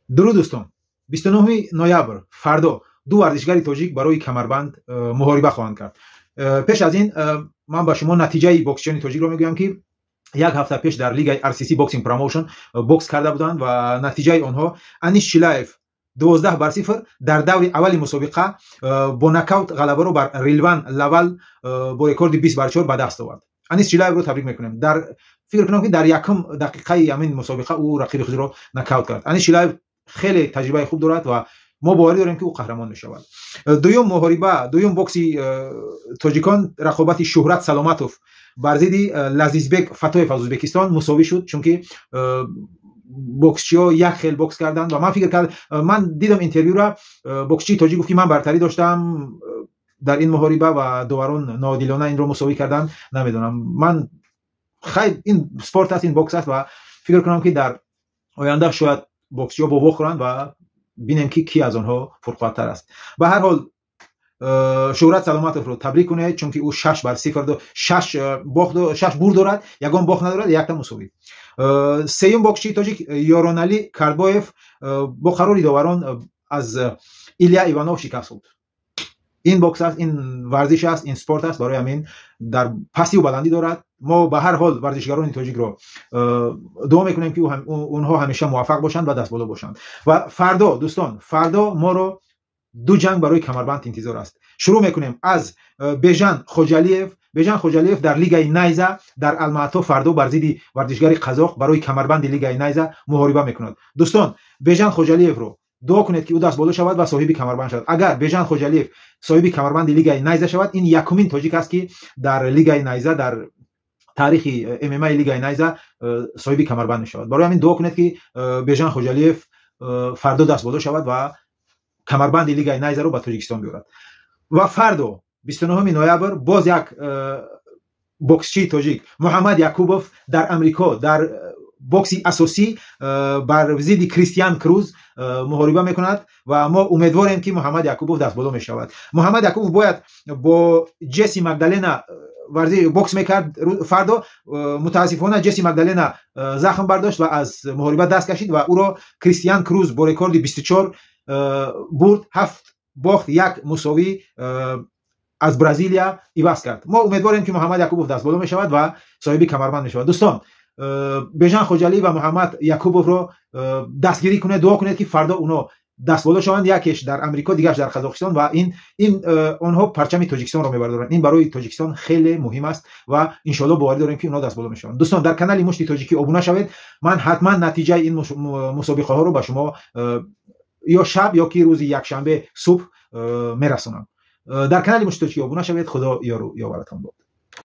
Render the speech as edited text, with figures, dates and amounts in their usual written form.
Дуруд, дӯстон! 29 ноябр, фардо, ду варзишгари тоҷик барои камарбанд муҳориба хоҳанд кард. Пеш аз ин ман ба шумо натиҷаи боксчиёни тоҷикро мегӯям, ки як ҳафта пеш дар лигаи RCC Boxing Promotion бокс карда буданд, ва натиҷаи онҳо: Анис Чилаев 12-0 дар даври аввали мусобиқа бо нокаут ғалабаро бар Рилван Лавал бо рекорди 20-4 ба даст овард. Анис Чилаевро табрик мекунем. Дар фикр кунам, ки дар якум дақиқаи ҳамин мусобиқа ӯ рақиби худро нокаут кард. Анис Чилаев хеле таҷрибаи хуб дорад ва мо боварӣ дорем, ки ӯ қаҳрамон мешавад. Дуюм муҳориба, дуюм бокси тоҷикон, рақобати Шӯҳрат Саломатов бар зидди Лазизбек Фатоев аз Ӯзбекистон мусовӣ шуд, чунки боксчиҳо як хел бокс карданд. Ва ман фикр кард, ман дидам интервюра, боксчии тоҷик гуфт, ки ман бартарӣ доштам дар ин муҳориба ва доварон ноодилона инро мусовӣ карданд. Намедонам ман, хайр, ин спорт аст, ин бокс аст ва фикр кунам, ки дар оянда шояд боксчиҳо бо вохӯранд ва бинем, ки кӣ аз онҳо пурқувваттар аст. Ба ҳар ҳол, Шӯҳрат Саломатовро табрик кунед, чунки ӯ 6-0, шаш бохт, шаш бурд дорад, ягон бохт надорад, якта мусовӣ. Сеюм боксчии тоҷик Ёроналӣ Карбоев бо қарори доварон аз Илья Иванов шикаст хӯрд. Ин бокс аст, ин варзиш аст, ин спорт аст, барои ҳамин дар пастиву баландӣ дорад. Мо ба ҳар ҳол варзишгарони тоҷикро дуо мекунем, ки онҳо ҳамеша муваффақ бошанд ва дастболо бошанд. Ва фардо, дӯстон, фардо моро ду ҷанг барои камарбанд интизор аст. Шурӯъ мекунем аз Бежан Хоҷалиев. Бежан Хоҷалиев дар лигаи Найза дар Алмаато фардо бар зидди варзишгари қазоқ барои камарбанди лигаи Найза муҳориба мекунад. Дӯстон, Бежан Хоҷалиевро дуо кунед, ки ӯ дастболо шавад ва соҳиби камарбанд шавад. Агар Бежан Хоҷалиев соҳиби камарбанди лигаи Найза шавад, ин якумин тоҷик аст, ки дар лигаи Найза, дар таърихи ММАи лигаи Найза соҳиби камарбанд мешавад. Барои ҳамин дуо кунед, ки Бежан Хоҷалиев фардо дастболо шавад ва камарбанди лигаи Найзаро ба Тоҷикистон биёрад. Ва фардо, 29 ноябр, боз як боксчии тоҷик Муҳаммад Якубов дар Амрико дар бокси асосӣ бар зидди Кристиан Круз муҳориба мекунад ва мо умедворем, ки Муҳаммад Якубов дастболо мешавад. Муҳаммад Якубов бояд бо Ҷесси Магдалена варзи бокс мекард фардо. Мутаассифона, Ҷесси Магдалена захм бардошт ва аз муҳориба даст кашид ва ӯро Кристиан Круз бо рекорди 24 бурд, ҳафт бохт, як мусовӣ аз Бразилия иваз кард. Мо умедворем, ки Муҳаммад Якубов дастболо мешавад ва соҳиби камарбанд мешавад. Дӯстон, Бежан Хоҷалӣ ва Муҳаммад Якубовро дастгирӣ кунед, дуо кунед, ки фардо оно дастболо шаванд, якеш дар Амрико, дигараш дар Қазоқистон, ва ин онҳо парчами Тоҷикистонро мебардоранд. Ин барои Тоҷикистон хеле муҳим аст ва иншоалло боварӣ дорем, ки онҳо дастболо мешаванд. Дӯстон, дар канали Мушти Тоҷикӣ обуна шавед. Ман ҳатман натиҷаи ин мусобиқаҳоро ба шумо ё шаб, ё ки рӯзи якшанбе субҳ мерасонам. Дар канали Мушти Тоҷикӣ обуна шавед. Худо ёру ёваратон бод.